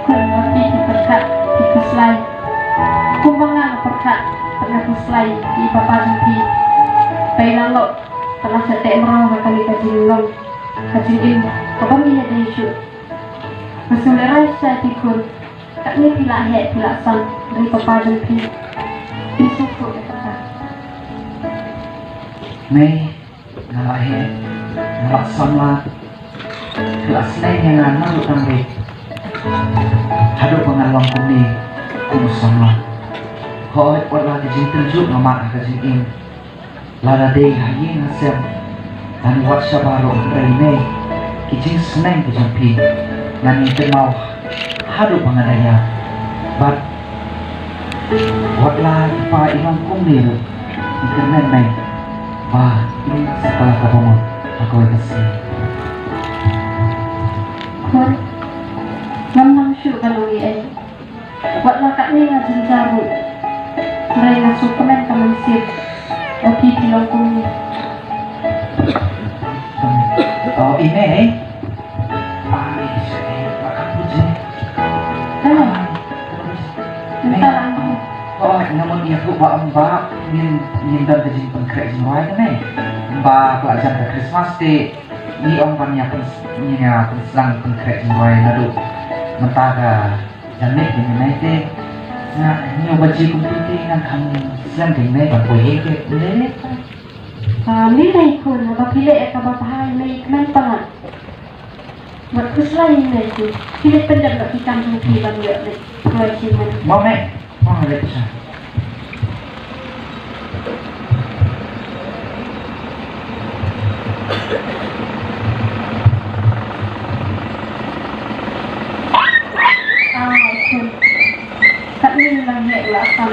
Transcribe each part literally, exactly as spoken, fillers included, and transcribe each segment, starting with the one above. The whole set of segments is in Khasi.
Khun, ba phi pyrkhat phi khuslai kumba nga nga pyrkhat, nga khuslai ïa i papa jong phi. Pei lang noh, tang sha teh mraw ha kane ka jinglong ka jingim kaba ngi ïadei shuh. Nga sngewlehrain sha phi khun, katne phi la heh phi la san, ri papa jong phi. Phi sngewthuh ïa kata. Mei, nga la heh, nga la samla, phi la sneng ïa nga naduh tang beit. Haduh ba nga long kumne, kum u samla. Hooid, wat la ka jingtynjuh nga mad ha ka jingim. Lada dei ha ïing ha sem, ngan wad shabar ruh hynrei Mei, ki jingsneng ki jong phi ngan ïa kynmaw haduh ba nga da ïap. Bad wat la ki pa i long kumne ruh, ngi kyrmen Mei ba in sa ka la ka bamut ha kawei ka sngi. Khun, ngam nang shuh ban ong ei ei. Wat la katne nga jynjar ruh, hynrei nga sngewkmen ka mynsiem ba phi phi long kumne. Oh, ine, eh? Ai, shit, eh, ba ka put je. Hello. Mynta la ong. Oh, nga mut ïathuh ba ym ba ngin, ngin don ka jingpynkhreh jingrwai kane. Ym ba ka la jan ka Christmas te ngi ong ban ïa pyn, ngi ïa pynsneng pynkhreh jingrwai naduh mynta ka Janit, ïa ngi nai te nga hynñiew baje kumta te ngan kham slem te nai ban poi ïing te. Leh. Ah, ni nai khun, haba phi leh ïa kaba bha ïa nai kmen palat. Wat khuslai ïa nai te. Phi leh pyndep noh ki kam jong phi ban ïoh leh. Kloi ki man. Mo me. Mo me leh pisa. Ah, khun. Katne la heh la sam.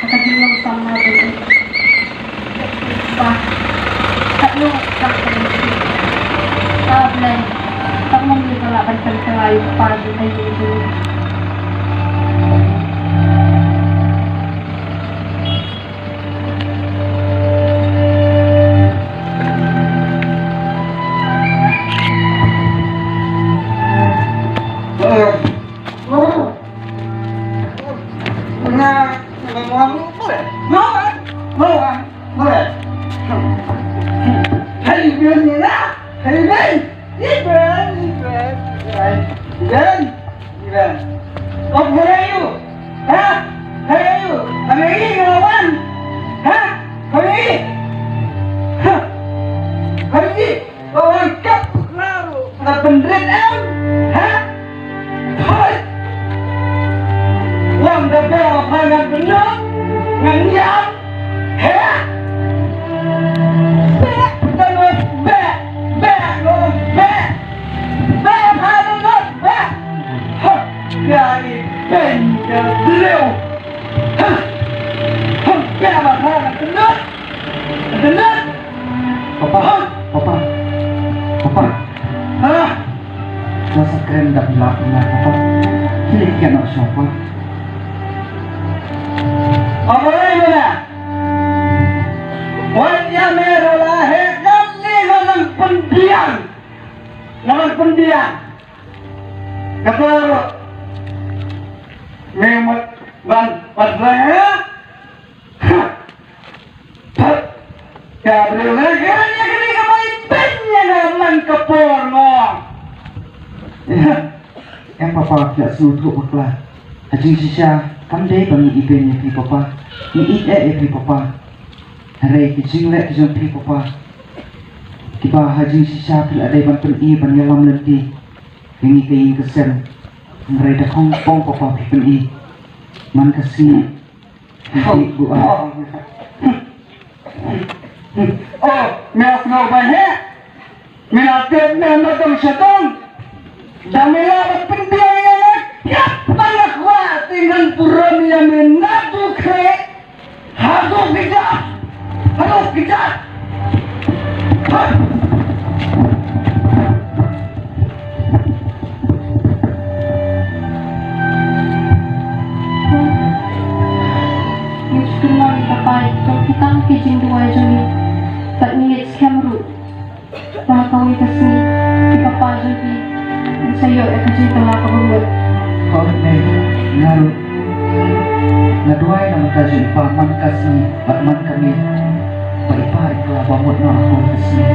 Ka jinglong sam na dei. Ba. Katno ka dei. Ah, Blei. Tang mon ïa ka la ban pynkylla ïa u kpa jong ka ïing jong ngi. Ivan, Ivan, Ivan. Ivan. Wat hare ïa u? Ha? Hare ïa u? Hare ïa u lawan? Ha? Hare ïa u? Ha? Hare ïa u? Lawan kap klaru. Nga pynrit em? Ha? Hoi. Wan da bel apa ngan pynrit? Ngan ïam? Heh? Beh, tangos, beh, beh, tangos, beh. Beh, tangos, beh. Hah, ka i peng ka briew. Hah. Hah, beh, ba tangos, tangos. Tangos. Papa, hah? Papa, papa. Hah? Sa sa kren da pila pila papa. Kili kena siapa? Apa lagi mana? Wan ïa me ruh la heh, ngan ni ngan nang pynbiang. Ngan nang pynbiang. Kata ruh. Me mut ban pat leh, eh? Ha. Pat. Ka briew leh, ka ïa kane ka bai pyn ïa nga man ka por mo. Em papa, phi la sngewthuh bakla. Ha jingshisha kam dei ba ngi ibeiñ ïa phi papa. Ngi ïeit eh ïa phi papa. Hynrei ki jingleh ki jong phi papa, kiba ha jingshisha phi la dei ban pyni ban ïalam lynti ïa ngi ka ïing ka sem. Hynrei da khongpong papa phi pyni. Man ka sngi phi buh ah. Oh, me ïa sngewbha heh. Me la tip me na dong sha dong. Da me la ba pynbiang ïa nga, ïap ba nga kwah te ngan burom ïa me naduh khreh haduh kjat. Haduh kjat. Ha. Ngi sngewbha ïa ka bai jong ki tang ki jingduwai jong ngi. Bad ngi ngeit skhem ruh ba ha kawei ka sngi ki papa jong ki kin sa ïoh ïa ka jingkylla kaba mut. Nga ruh nga duwai na ka bynta jong i pa man ka sngi bad man ka miet ba i pa i khlaw ba mut noh ha ka sngi.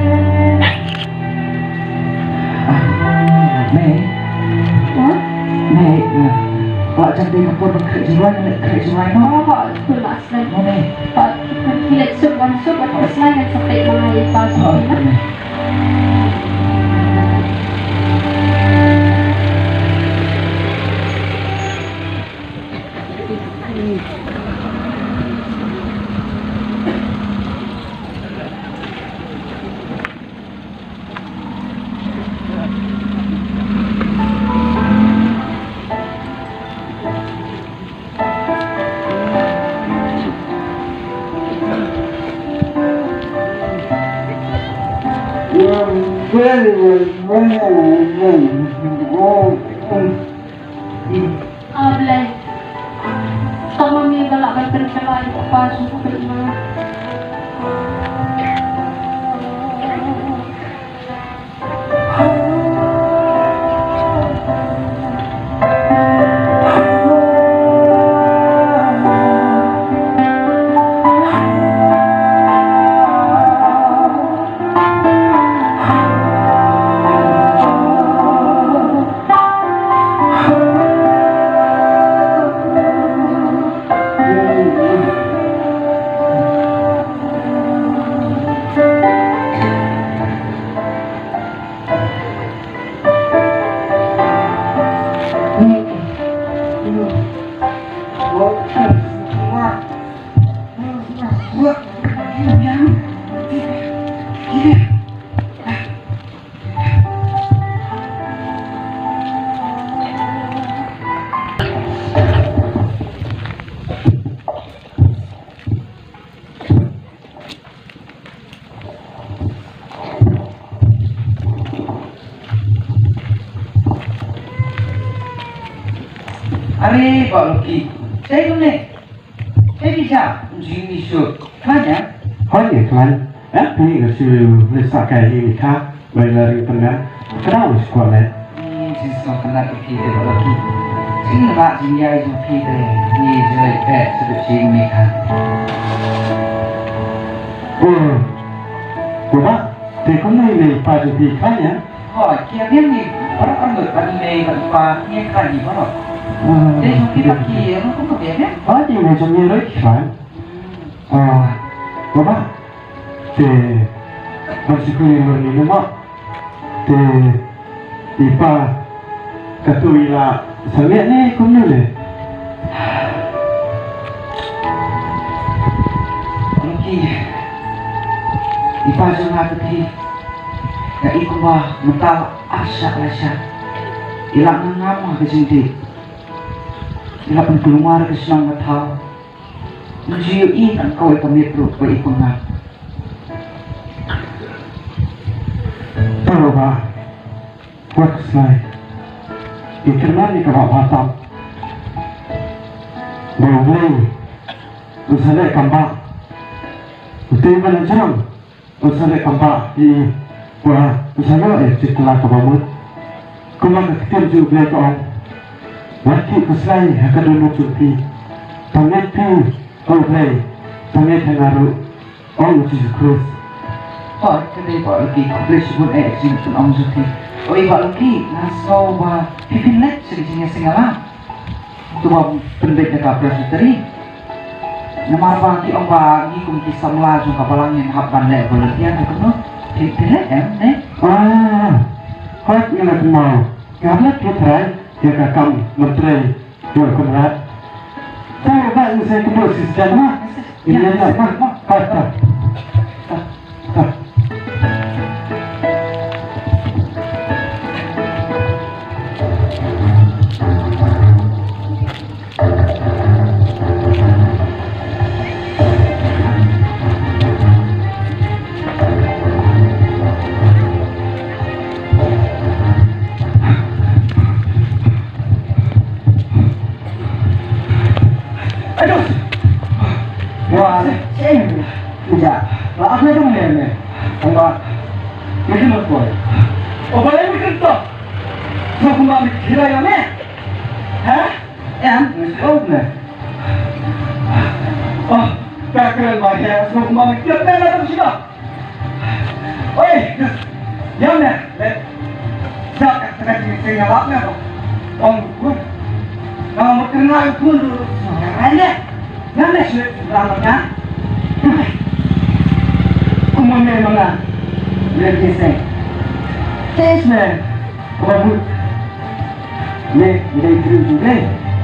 Ah, Mei. Huh? Mei, ah, lah jan dei ka por ban khreh jingrwai, khreh jingrwai noh. Oh, oh, oh, lah slem. Oh, Mei. Ki leit suk wan suk, wat slem ngan sa peit ma i pa. Oh, Mei. A Blei. Tang ma me ba lah ban pynkylla ïa u kpa jong u, Blei. Are Bah Lucky, shaei kumne? Shaei phi shah? Jingmut shuh. Khlaiñ ïa? Hooid ïa khlaiñ. Em phi, nga shu leit sah kai hi mikha. Bai la ring pyngan. Kynmaw shuh kwah leh. Hmm, jingsngewtynnat ïa phi te Bah Lucky. Jingrah jingïai jong phi te ngi ju leit peit shaduh shi mikha. Oh. Ko Bah, te kumno i mei i pa jong phi, khlaiñ ïa? Hooid, ki ïa biang hi baroh arngut, bad i mei bad i pa ki ïa khlaiñ hi baroh. Ah, te jong phi ba ki ïa ruh kumno ki ïa biang? Hooid, i mei jong ngi ruh ki khlaiñ. Ah, Bah, te ban shu kylli lor ni mo. Te i pa, kato i la sangeh ne kumno ne? Lucky, i pa jong nga te phi, nga i kumba mynta la ar shah lai shah. I la ngam ngam ha ka jingdih. I la pynkulmar ka shnong ka thaw. Ngi ju ïohi tang kawei ka miet ruh ba i pynngap. To Bah, wat khuslai. Ngi kyrmen ïa ka Bah Batam ba U Blei un sa leh kam bah. Utei ba la jrong. Un sa leh kam bah ïa i, ba un sa ïoh ïa ka jingkylla kaba mut. Kumba ka ktien jong U Blei ka ong, wat khih khuslai ha ka dohnud jong phi. Pynngeit phi, O Blei, pynngeit ha nga ruh, ong u Jisu Khrist. Hooid, ka dei Bah Lucky, khublei shibun ïa ka jingpynong jong phi. Oi Bah Lucky, nga sngew ba phi phin leit sha ka jingïaseng ïalam. To ba pynbeit da ka Presbytery. Namar ba ki ong ba ngi kum ki samla jong ka balang ngin hap ban leh volunteer, te kumno? Phi, phi leh em, ne? Ah, hooid, nga la kynmaw. Nga hap leh phi trai ïa ka kam ban trei ïa u Konrad. Te ba ngi sa kynduh shisha ma. Ïa, ïa, ïa, ïa, ma. Hooid, hooid. Aduh. Wah, ceng. Ija. La apa dong ni ni? Tamba. Mungkin nak boy. Oh, boleh mungkin tu. Sa kumba mi kira ya me. Ha? Em, ngi sngewbha ne. Oh, ka kren ba he, sngewbha ne, kren ne, kren ne, Oi, ïa me, le. Sa ka tengah jingïaseng ïa lap me ko. Ong kun. Ka mut kren ngai kun tu. Ai le. Ïa me shu lam nya. Kumno me manga. Le jingïaseng. Tes me. Ko mut. Ngi dei briew jong ngi.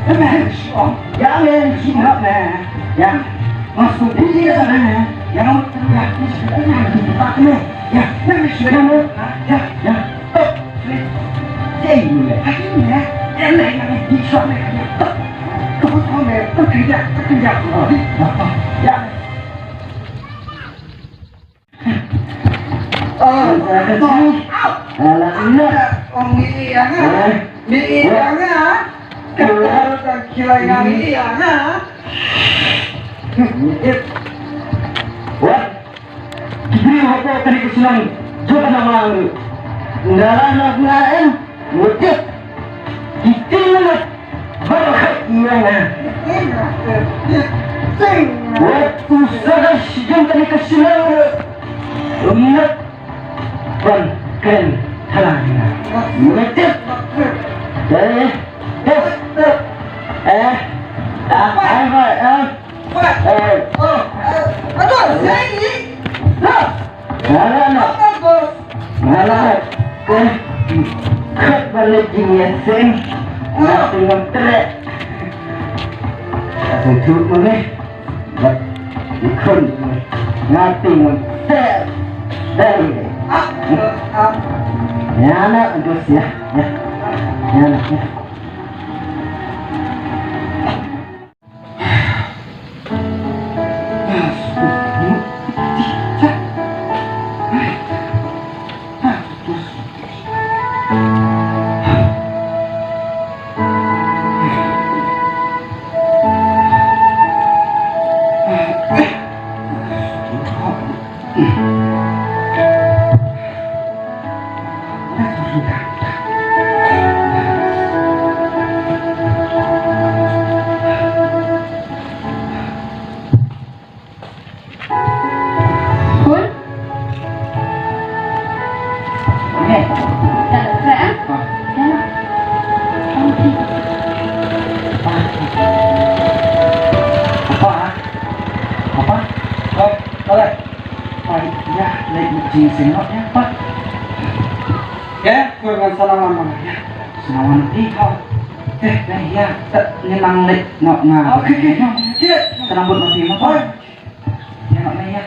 Ïa me, shu ong. Ïa me, shu ong me. Ïa. Mas tu phi ïa me. Ïa me, ïa me, shu ong me. Ïa, ïa me, shu ong me. Ïa, ïa. Stop. Ïa me. Ïa me, ïa me, shu ong me. Stop. Stop, stop me. Stop, ïa, stop, ïa. Ïa. Oh, alah, alah. Ong ngi ïa nga. Eh? Ngi ïa nga. Ka khilai nga ngi ïa nga. Wat. Ki briew hapoh kane ka shnong jong ka Nonglang. Nga la nok nga em. Mutip. Ki ting na baroh ïa nga. Wat u sa da shi jong kane ka shnong. Umnat ban kren thala ïa nga. Mutip. Eh, eh, eh. Ah, ah, ah, ah. Eh. Oh, eh, aduh, saya ni. Dah. Nga la nok. Nga la nok. Khot ba leit jingïaseng. Nga teng ngam treh. Nga teng thut ma me. Bad i khun ma me. Nga teng ngam treh. Dei. Nga la nok, ya. Ya. Nga la nok, ya. Khun? Nè. Dah lah, Fred, ah? Ah. Dah lah. Apa? Apa? Oi, oi. Oi, ïa, leit jingïaseng noh ïa, Pat. Ïa, khun ngan sa wan ma nga ïa. Sa wan ïa. Eh, eh, ïa, ngin nang leit noh nga. Okay, okay. Ïa. Sa nang bud ma phi ma. Oi. Ïa, noh ïa.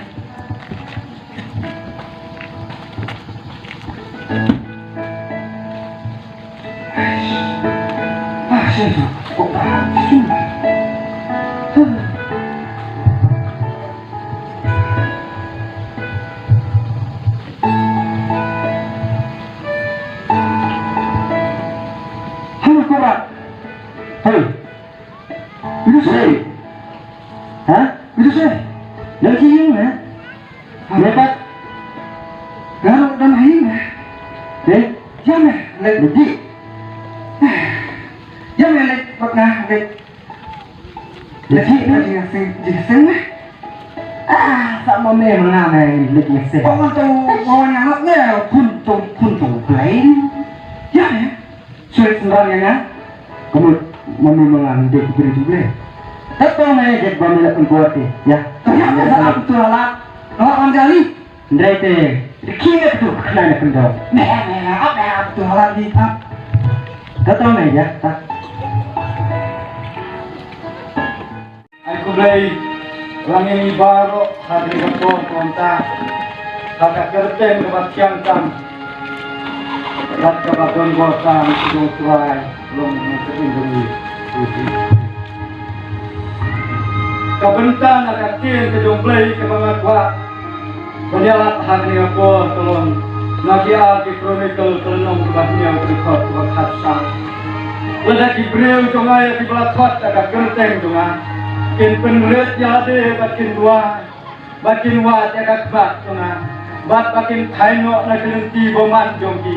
Hei, Kora. Hei. Udah sih. Hah? Udah sih. Dah sih, ya? Lepas. Baru dan hain. Eh? Jangan, lagi. Jangan, lagi. Pernah, lagi. Lagi, lagi, lagi. Ah, sama me mana me lagi. Pokok tu, pokoknya anak me, kuntung, kuntung, plain. Ya, ya. Shu leit synran ïa nga. Ka mut ma me ma nga ngim dei ki briew jong U Blei. Kato me ïa ba me la pynkup ïa. Ka ïa ka sa ap tu la. Ka la wan jali. Hynrei te ki me tu ka khlaiñ pyndoh. Me me la ap me ap tu la di ap. Kato me ïa ta. Ai khublei, la ngi baroh, ha kane ka por, ko Kynrad, ha ka kyrteng kaba thiang tam, bad kaba don bor tam, Jong U Trai, long u Mynsiem jong ngi. Ka bynta na ka ktien ka jong U Blei kaba nga kwah ban ïalap ha kane ka por ka long na ki ar ki Chronicle ka lynnong kaba hynñiew ka dkhot kaba khatsaw. Lada ki briew jong nga ïa kiba la khot da ka kyrteng jong nga kin pynrit ïa lade bad kin duwai bad kin wad ïa ka khmat jong nga bad ba kin thait noh na ki lynti bymman jong ki,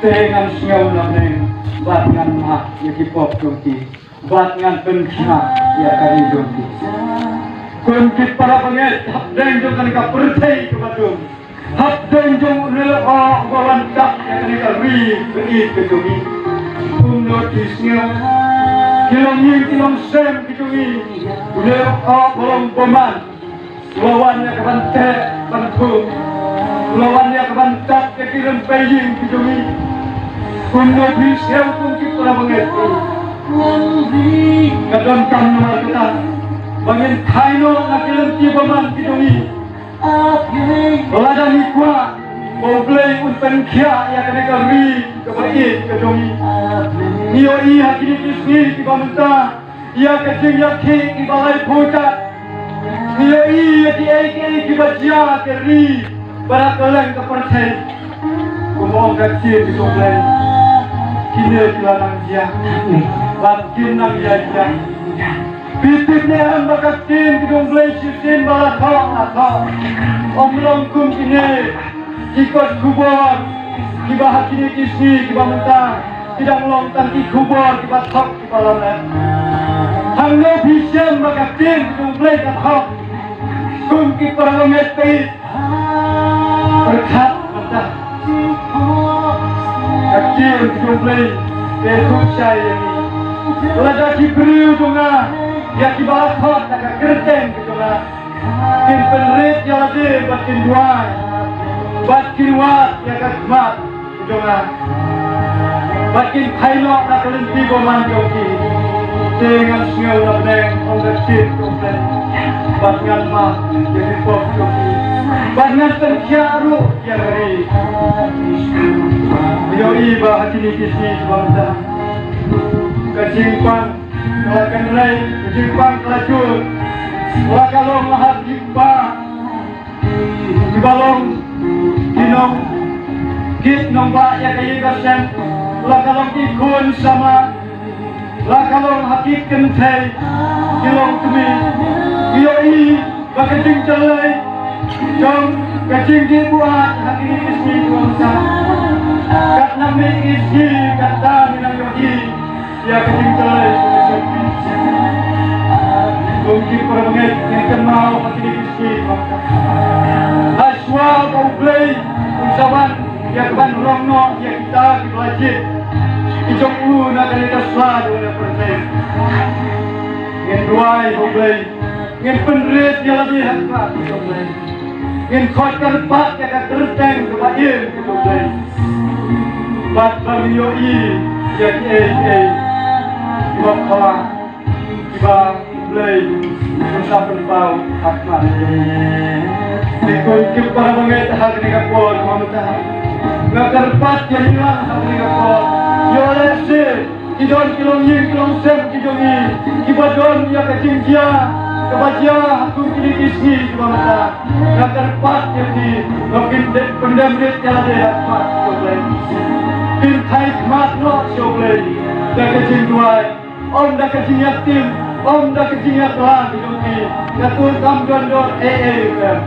te ngan sngew na bneng bad ngan map ïa ki pop jong ki, bad ngan pynkhiah ïa ka ri jong ki. Kum ki para bangeit hapdeng jong kane ka pyrthei kaba dum, hapdeng jong une u lyoh uba wan tap ïa kane ka ri ba ïeit ka jong ngi. Kumno ki sngew ki longïing ki longsem ki jong ngi, une u lyoh uba long bymman, u la wan ïa ka ban teh ban thung, u la wan ïa ka ban tap ïa ki rympei ïing ki jong ngi. Kumno phi sngew kum ki para bangeit? Ka donkam namar kata ba ngin thait noh na ki lynti bymman ki jong ngi. Lada ngi kwah ba U Blei un pynkhiah ïa kane ka ri kaba ïeit ka jong ngi, ngi ïohi ha kine ki sngi kiba mynta ïa ka jingïakhih kiba laiphew tat. Ngi ïohi ïa kiei kiei kiba jia ha ka ri bad ha kylleng ka pyrthei. Kumba ong ka ktien ka jong U Blei, kine ki la nang jia bad kin nang ïa jia. Phi tip ne em ba ka ktien ka jong U Blei shisien ba la thoh, la thoh, ym long kum kine ki kot khubor kiba ha kine ki sngi kiba mynta ki dang long tang ki khubor kiba thok kiba la leh. Hangno phi shem ba ka ktien ka jong U Blei ka thoh? Kum ki para bangeit, pyrkhat mynta. Ka ktien ka jong U Blei ka ïathuh shai ïa ngi. Lada ki briew jong nga, ïa kiba la khot da ka kyrteng ka jong nga, kin pynrit ïa lade bad kin duwai bad kin wad ïa ka khmat ka jong nga, bad kin thait noh na ka lynti bymman jong ki, te ngan sngew na bneng, ong ka ktien ka jong U Blei, bad ngan map ïa ki pop jong ki, bad ngan pynkhiah ruh ïa ka ri. Ïohi ba ha kine ki sngi kiba mynta ka jingpang ka la kynrei, ka jingpang ka la jur. La ka long ha ki paid kiba long ki nongkit nongbah ïa ka ïing ka sem, la ka long ki khun samla, la ka long ha ki kynthei ki longkmie. Ngi ïohi ba ka jingjalei jong ka jingdih buaid ha kine ki sngi kiba mynta, katba mih ki sngi katba ngi nang ïohi ïa ka jingjalei jong ka jingpang. Kum ki para bangeit, ngin kynmaw ha kine ki sngi ba mynta, ha shuwa ba U Blei un sa wan ïa ka ban rong noh ïa kita kiba la jied ki jong u na kane ka sla jong kane ka pyrthei, ngin duwai ha U Blei, ngin pynrit ïa lade ha khmat ka jong U Blei, ngin khot kyrpad ïa ka kyrteng kaba im ka jong U Blei, bad ba ngin ïohi ïa kiei kiei kiba khraw kiba U Blei un sa pynpaw ha khmat. Te ko ki para bangeit, ha kane ka por kaba mynta nga kyrpad ïa ngi lang ha kane ka por. Ïoh lehse ki don ki longïing ki longsem ki jong ngi kiba don ïa ka jingjia kaba jia ha kum kine ki sngi kiba mynta. Nga kyrpad ïa ki, ba kin pyndem rit ïa lade ha khmat U Blei, kin thait khmat noh sha U Blei da ka jingduwai, ym da ka jingïatim, ym da ka jingïaklam jong ki. Katto kam don dor ei ei ruh,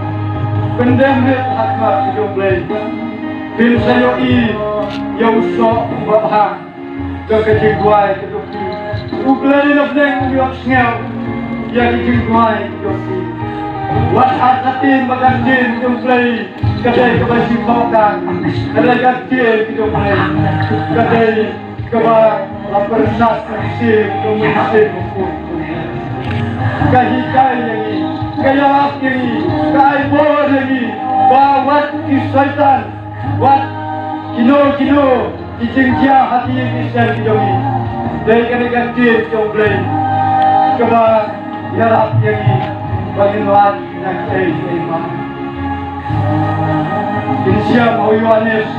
pyndem rit ha khmat U Blei. Phin sa ïohi ïa u soh uba bha da ka jingduwai ka jong ki. U Blei na bneng un ïohsngew ïa ka jingduwai ka jong ki. Wat artatien ba ka ktien ka jong U Blei ka dei kaba sngewthuh, ka dei ka ktien ka jong U Blei ka dei kaba la pyrsad mynsiem jong mynsiem. Ka hikai ïa ngi, ka ïarap ïa ngi, ka ai bor ïa ngi ba wat ki soitan, wat kino kino ki jingjia ha ki ïing ki sem ki jong ngi, dei kane ka ktien jong U Blei kaba ïarap ïa ngi ba ngin lait na kiei kiei ma. Phin shem ha u Ïoannis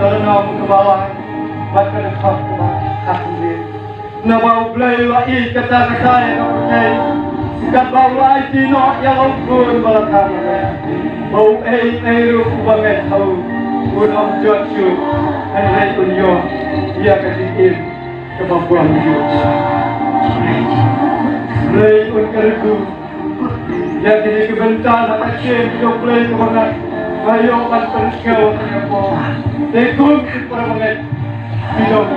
ka lynnong kaba lai bad ka dkhot kaba khathynriew. Naba U Blei u la ïeit katta katta ïa ka pyrthei, katba u la aiti noh ïa la u Khun ba la kham, ba uei uei ruh uba ngeit ha u un ym jot shuh, hynrei un ïoh ïa ka jingim kaba bymjukut. Hynrei un kyrkhu ïa kine ki bynta na ka ktien ka jong U Blei kaba ngat, ba ïoh ban pynsngew ïa ka. Te kum ki para bangeit, ki long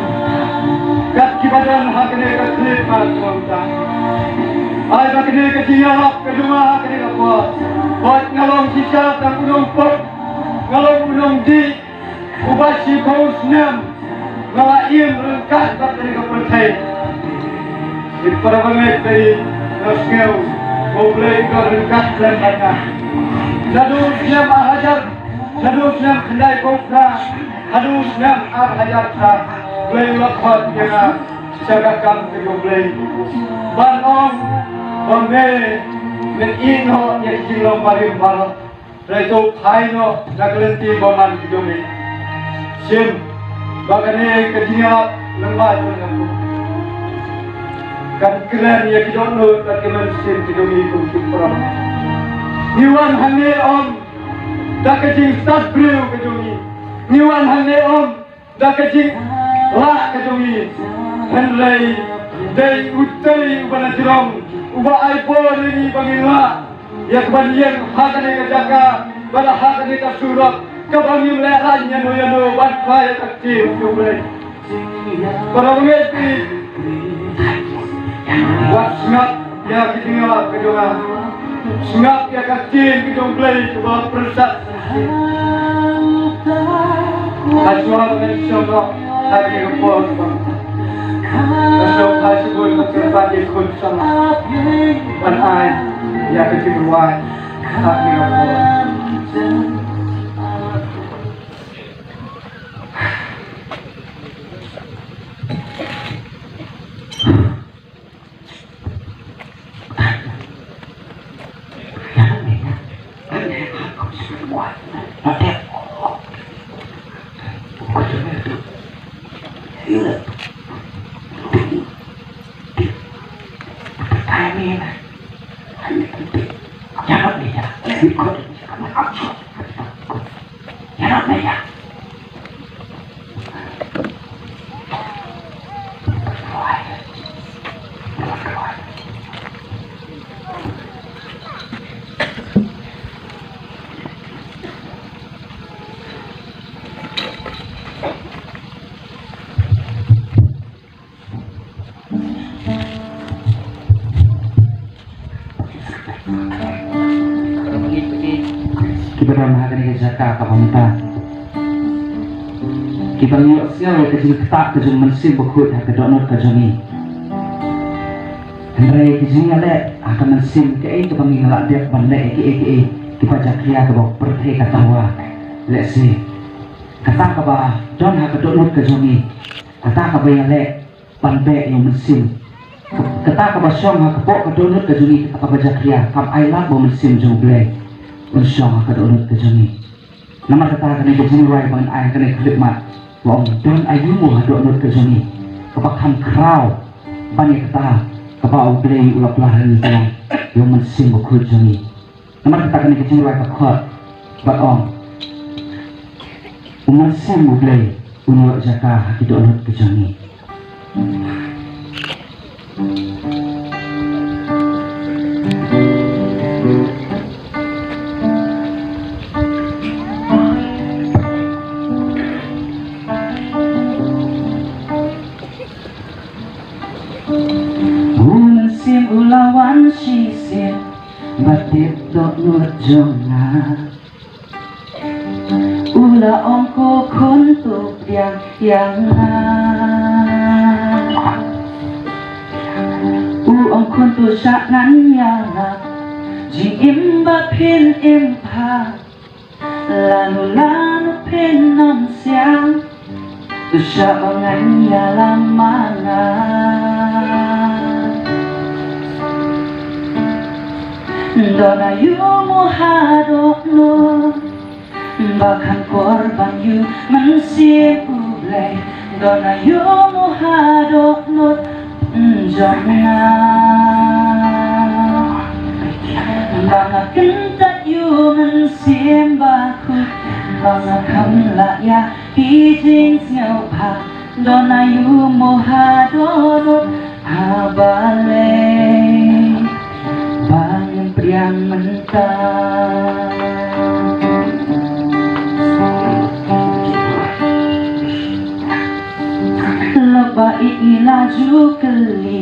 Kiba don ha kane ka khyllipmat jong ka. Ai ba kane ka jingïalap ka jong nga ha kane ka por. Hooid nga long shisha tang u nongpop, nga long u nongdih uba shiphew snem nga la im ryngkat bad kane ka pyrthei. Te para bangeit, nga sngew ba U Blei u don ryngkat lem bad nga. Naduh u snem ar hajar, naduh u snem khyndaiphew phra haduh u snem ar hajar phra, U Blei u la khot ïa nga sha ka kam ka jong U Blei. Ban ong ba me men ïehnoh ïa ki jinglong barim baroh. Hynrei to phai noh na ka lynti bymman ka jong me. Shim ba kane ka jingïalap lyngba jong nga kan kren ïa ki dohnud bad ki mynsiem ki jong ngi kum ki para. Ngi wan hangne ym da ka jingstad briew ka jong ngi. Ngi wan hangne ym da ka jinglah ka jong ngi. Hynrei dei utei uba na jrong uba ai bor ïa ngi ba ngin lah ïa ka ban ïeng ha kane ka jaka bad ha kane ka surok kaba ngim lehrain ïano ïano ban khlaiñ ïa ka ktien jong U Blei. Para bangeit, wat sngap ïa ka jingïalap ka jong nga. Sngap ïa ka ktien ka jong U Blei kaba pyrsad. Ka shuwa ban shong noh ha kane ka por. Ka shuwa ha shibun ka kyrpad ïa khun shnong ban ai ïa ka jingrwai ha kane ka por. Kiba don ha kane ka jaka kaba mynta, kiba ngi ïohsngew ïa ka jingktah ka jong u Mynsiem Bakhuid ha ka dohnud ka jong ngi. Hynrei ka jingïaleh ha ka mynsiem, kaei kaba ngi la dep ban leh, kaei kaei kiba jakhlia kaba pyrthei ka tyrwa. Lehse kata kaba don ha ka dohnud ka jong ngi, kata kaba ïaleh ban beh ïa u Mynsiem. Kata kaba shong ha ka pok ka dohnud ka jong ngi, kata kaba jakhlia, kam ailad ba u Mynsiem jong U Blei un shong ha ka dohnud ka jong ngi. Namar kata kane ka jingrwai ba ngan ai ha kane ka khyllipmat, ba ong don aïu mo ha dohnud ka jong ngi kaba kham khraw ban ïa kata kaba U Blei u la pynlong ïa u Mynsiem Bakhuid jong ngi. Namar kata kane ka jingrwai ka khot bad ong, u Mynsiem U Blei un ïoh jaka ha ki dohnud ki jong ngi. U Mynsiem u la wan shisien ba tip dohnud jong nga. U la ong, ko khun, to pdiang ïa nga. U ong, khun, to shah ngan ïalap jingim ba phin im bha. Lano lano phin ym siang, to shah ong ngan ïalam ma nga. Don aïu mo ha dohnud ba kham kor bang ïa u Mynsiem U Blei? Don aïu mo ha dohnud jong nga ba nga kyntait ïa u Mynsiem Bakhuid, ba nga kham lah ïa ki jingsngewbha? Don aïu mo ha dohnud ha balei ba ngim pdiang mynta? Lok Ba i la ju kylli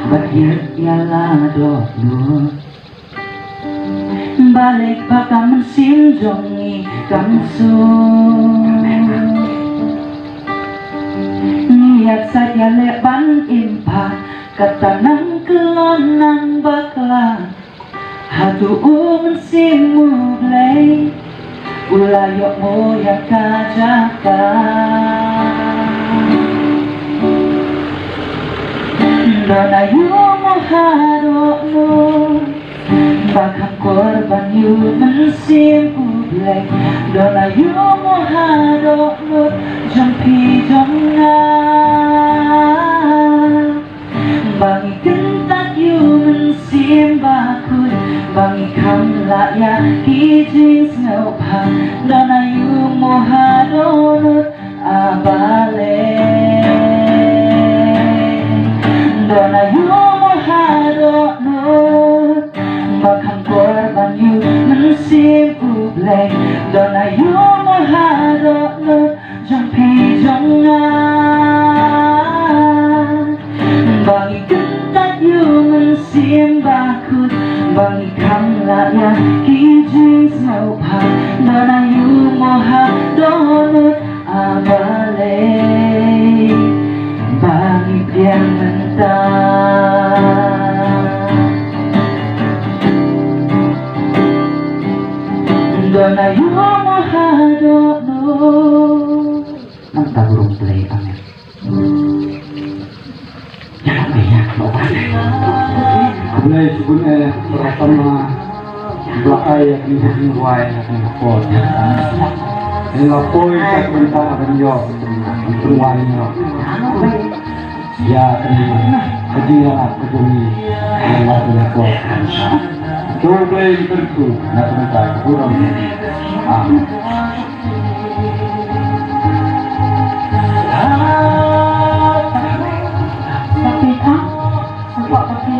ba ïa la dohnud. Balei ba ka mynsiem jong ngi kam suk. Ngi ïa sait ïa leh ban im pat, kata nang kyllon nang bakla. Hato u Mynsiem U Blei u la ïoh mo ïa ka jaka? Don aiu mo haduh nud ba kham kor ban ïoh Mynsiem U Blei? Don aiu mo haduh nud jong phi jong nga? Ba ngi kyntait ïa u Mynsiem Bakhuid, ba ngi kham lah ïa ki jingsngewbha. Don aiu mo haduh nud, a balei? Don aiu mo haduh nud ba kham kor ban ïoh Mynsiem U Blei? Don aiu mo haduh nud jong phi jong nga? Ba ngi kyntait ïa u Mynsiem Bakhuid, ba ngi kham lah ïa ki jingsngewbha. Don aiu mo haduh nud, a balei ba ngi pdiang mynta? Don aiu mo haduh nud. Nangta burom Blei, amen. Ïa, ïa, ïa. Khublei shibun eh, para tama. Ba ai ïa kane ka jingrwai, ïa kane ka por. Ïa nga poi ka bynta ban ïoh, ban wai ïoh. Ïa kane ka jingrwai ka jong ngi, ïa nga kane ka por. To Blei kyrkhu, ïa kane ka burom. Amen. Ba pyrkhat, nga kwah da phi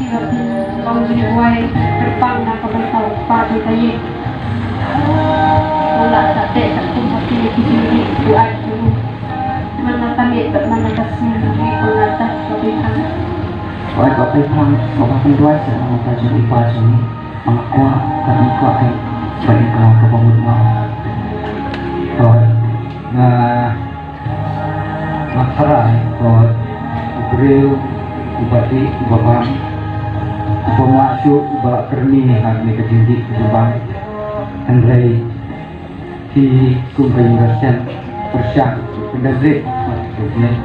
ba phin long jingduwai kyrpang na ka bynta u kpa jong ka ïing. Ko la sa teh sa kum ha phi ki jingdih u ai jong u. Man la ka miet bad man la ka sngi u ri ko la tah ba pyrkhat. Oi ba pyrkhat, ba pynduwai sa na ka bynta jong u kpa jong ngi. Nga kwah, nga kwah ka bynta ka bamut ma. Oi nga Nga tharai ba u briew uba dih uba bang, uba mah shuh uba kyrni ha kane ka jingdih ka jingban. Hynrei ki kum ka ïing ka sem pyrshang pyndonkam rit bad u briew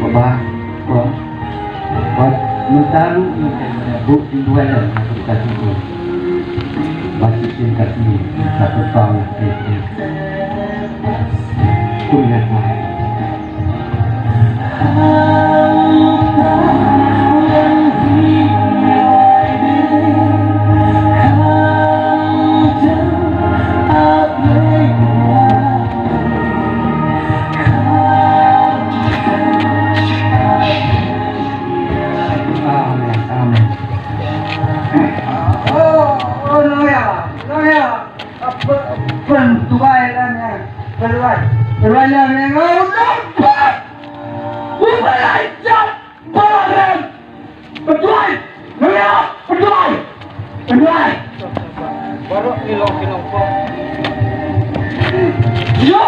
uba bang. Bad mynta ruh ngi buh jingduwai lem ha ka jingduwai. Ba shisien ka sngi sa pynpaw ïa ka rit. Amen, amen. Oh, oh, no, ya, no, ya. Pyntuwai lem ïa, pyntuwai, pyntuwai lem ïa nga u nongpop. Jat! Balang! Pynduwai! Nangya! Pynduwai! Pynduwai! Baroh ki long ki nongpop. Ïa!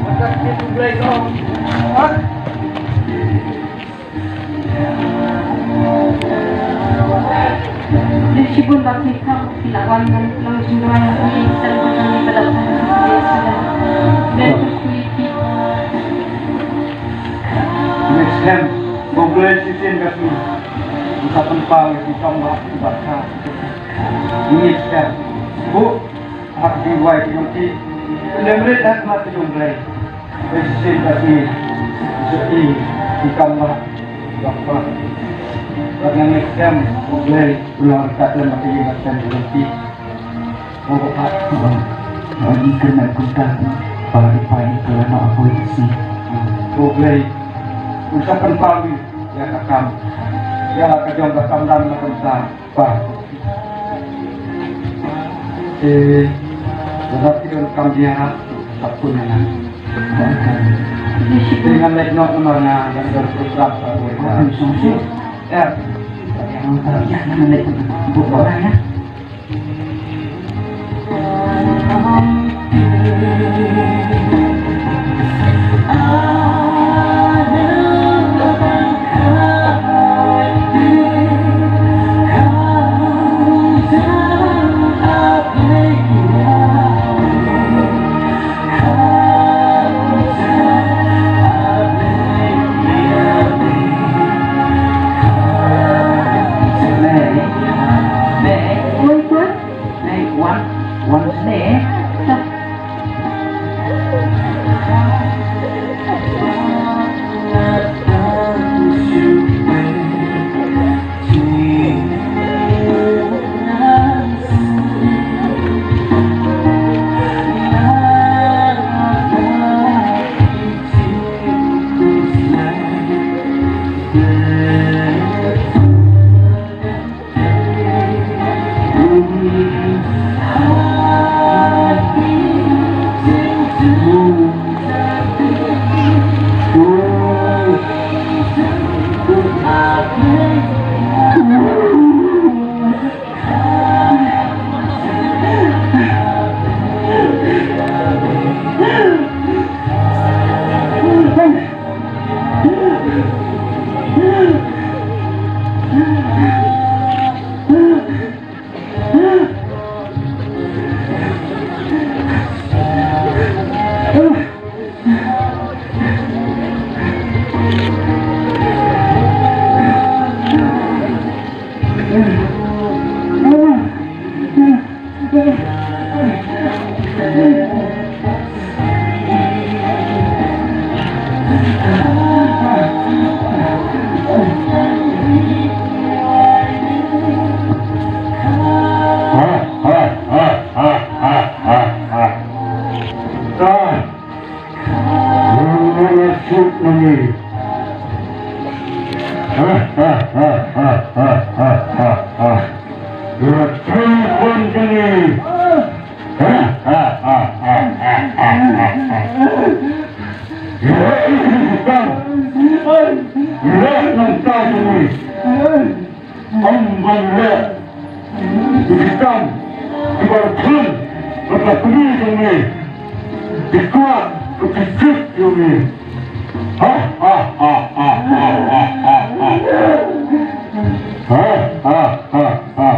Mata ki tu Blei ko. Ha? Dei shibun ba phi kham phi la wan ngan long jingduwai ïa phi, shen ba phi ba la phi. Next time, khublei shisien ka phi. Sa pynpaw ïa phi kam ba phi ba kha. Next time. Bu Hak ki wai ki jong ki. Lem rit hak mat ki jong Blei. Wei shisien ka ki. Shisien ki kam ba. Bak ba. Bak nang kem Blei. Ulang kat lem mat ki jong ki. Bak ba. Bak ni kena kunta. Bak ni pai ni kena nak apa isi. Blei. Usahakan pagi. Ya ka kam. Ya ka jong ka kam dan ka kam. Ba. Eh, lada ki don kam jia, tak pun na. Dengan lek nok nama na, dan berperan tak boleh. Ya. Yang tak ya, yang lek buat orang ya. Hey, one, one snare. Ym ban leh. Ki kam kiba rkhun bad la pynïaid jong me. Ki kwah ka pynjot jong me. Ha ha ha ha. Ha ha ha ha.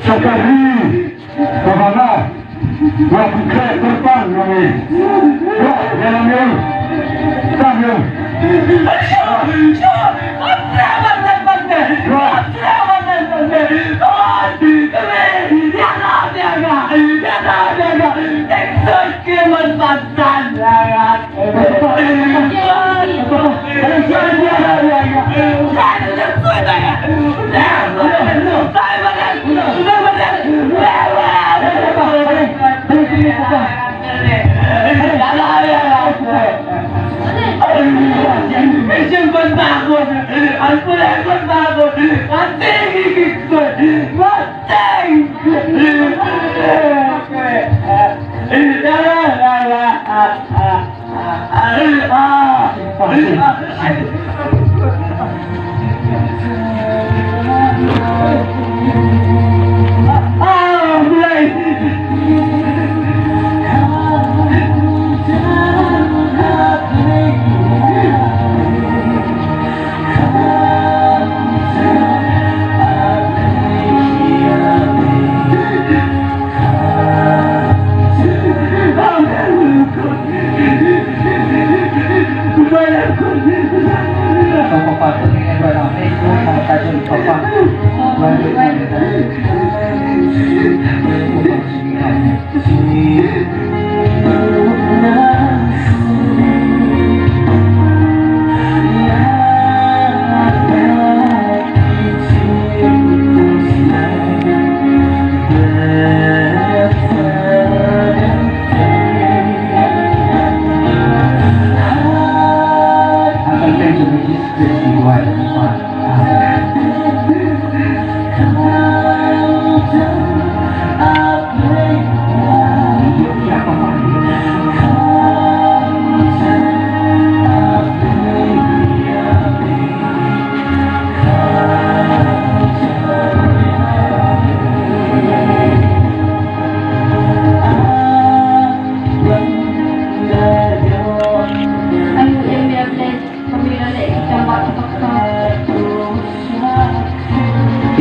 Sakali. Wa pynkreh kyrpang jong ngi. Wa ïalam ïa u. Tang ïa u. Wa.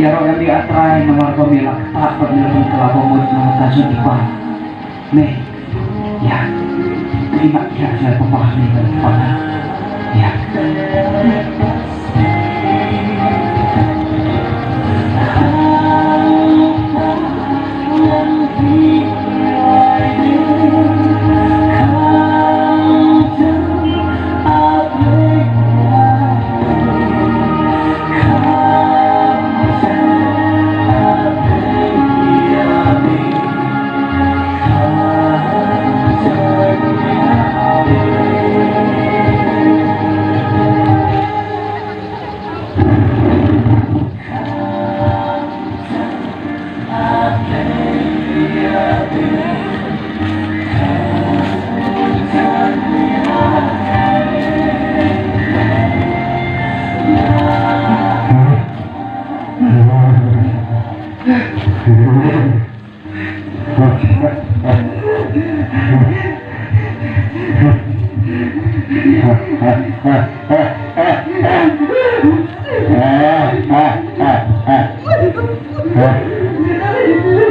Ïaroh ïa me, A Trai, namar ba me la ktah bad me la pynkylla ba mut na ka bynta jong i Bah. Me, ïa, me ma ïa, ïa papa me, papa. Ïa.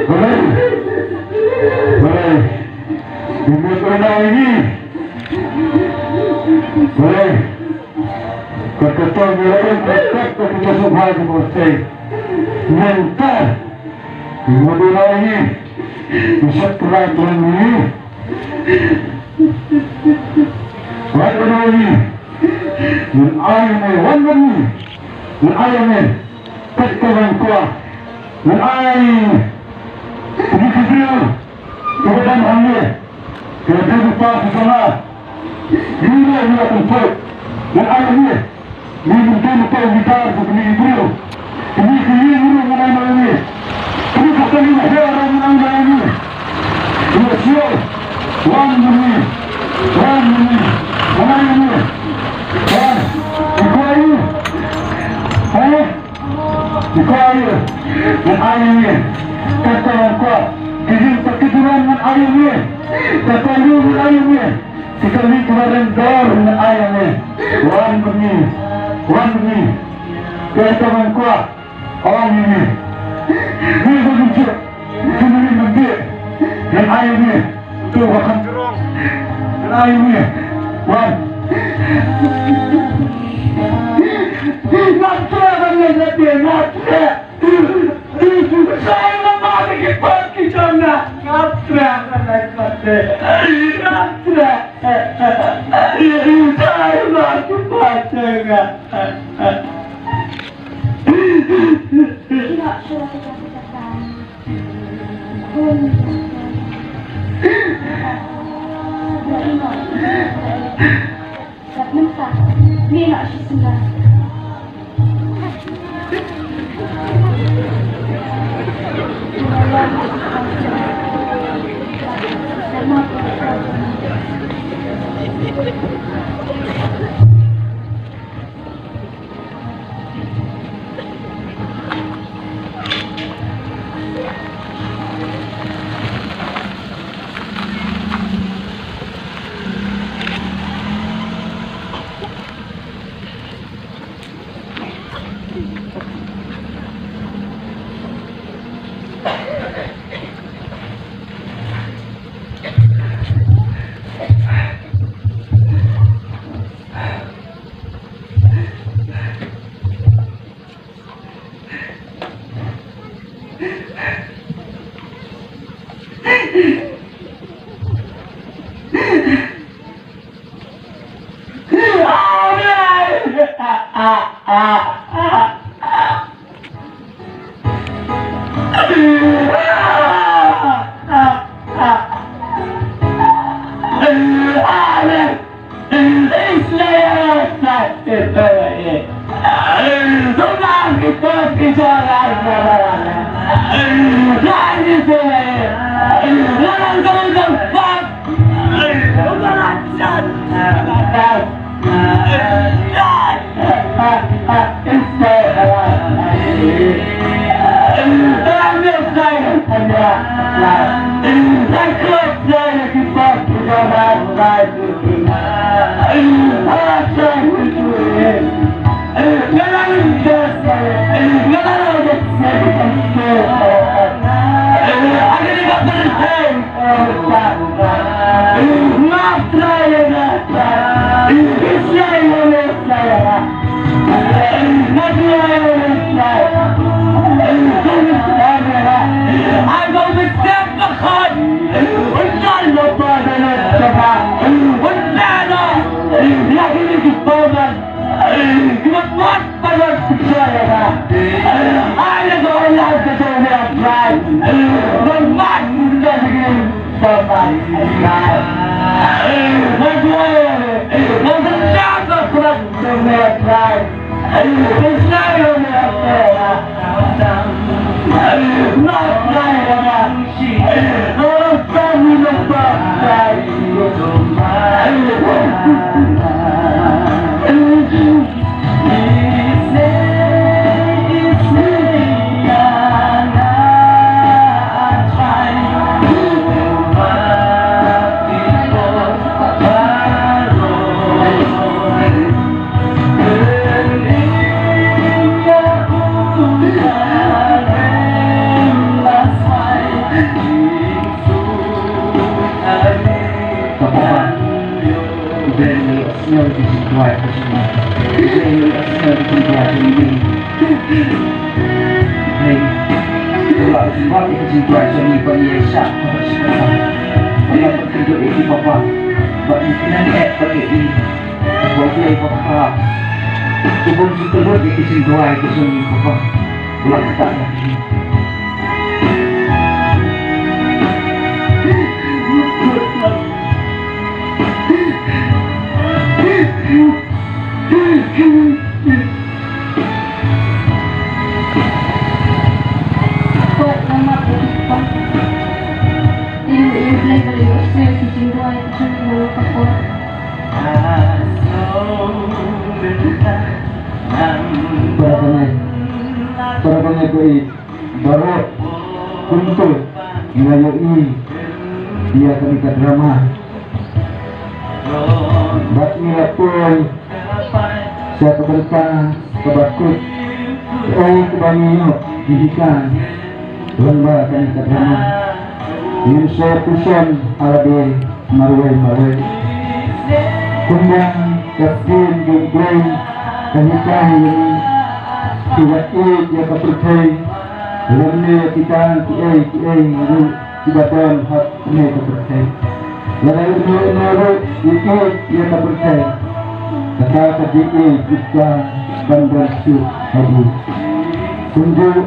Balei? Balei? Balei? Balei? Ka kata ngi la ong ka kat ka kata sngewbha ka ba sei. Nangta ngi mut ïa ngi. Ngi sngewthuh ïa ngi. Wat ïa ngi. Ngan ai ïa ngi wan wan ngi. Ngan ai ïa ngi. Kat ka ban kwah. Ngan ai ïa ki briew kiba dang hangne, kiba dang pa ki sala. Ïa ngi la pynpoi. Ngan ai ïa ngi. Ngi mynta mynta ngi tar ki briew. Ngi ki ïa ngi ngan ai ïa ngi. Ngi ka kali na her ngan ai ïa ngi. Ngi sio wan ngi. Wan ïa ngi, wan ïa ngi. Wan, ïa ngi. Wan. Ïa ngi, ngan ai ïa ngi. Kata ngan kwah. Ki jingpyntip ngan ai ïa ngi. Kata ngan ai ïa ngi. Kita ni kaba rem dor ngan ai ïa ngi. Wan bad ngi. Wan bad ngi. Kata ngan kwah. Wan ïa ngi. Ngi ba ngi jot. Ngi ba ngi. Ngan ai ïa ngi. Tu ba kham jrong. Ngan ai ïa ngi. Wan. Ngam treh ban leit na phi, ngam treh. Sai ma ma ki pat ki jong nga. Ngam treh ban leit na phi. Ngam treh. Sai ma ki pat jong nga. Ka Balang, u Blei un ïohsngew ïa ki jingduwai ka jong ngi. U Blei un ïohsngew ïa ki jingduwai ka jong ngi. U Blei un ïohsngew ïa ki jingduwai ka jong ngi ba ngi ïaishah, ba ngi ïaishah. Ba ngi ïakynduh ïa ki, Papa. Ba ngi kynnoh ïa ki. Ko Blei Papa, to bun sngewthuh ïa ki jingduwai ki jong ngi, Papa. Bun sngewthuh ïa ki. Baroh kumto ngi la ïohi ïa kane ka drama. Bad ngi la poi sha ka bynta kaba kut, kaei kaba ngi ïoh ki hikai lyngba kane ka drama. Ngin sa puson ha lade marwei marwei. Kumba ka ktien jong U Blei ka hikai ïa ngi, kiba ïeit ïa ka pyrthei, lymne ïa kita kiei kiei ruh kiba don ha kane ka pyrthei. Lada uno uno ruh u ïeit ïa ka pyrthei, kata ka jingïeit ka ban don shuh ha u. Kumjuh,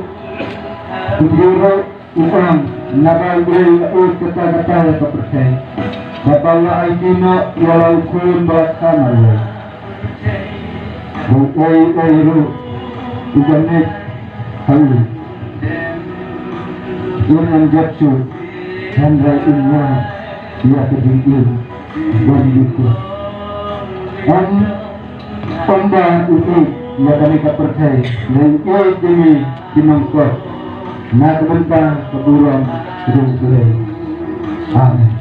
kumjuh ruh u ong, naba U Blei u la ïeit kata kata ïa ka pyrthei, ba u la aiti noh ïa la u Khun ba la kha marwei, ba uei uei ruh uba ngeit ha u un ym jot shuh, hynrei un ïoh ïa ka jingim ba ym dei kut. Ym, ym ba u ïeit ïa kane ka pyrthei, hynrei u ïeit ïa ngi ki nongkop na ka bynta ka burom jong U Blei. Amen.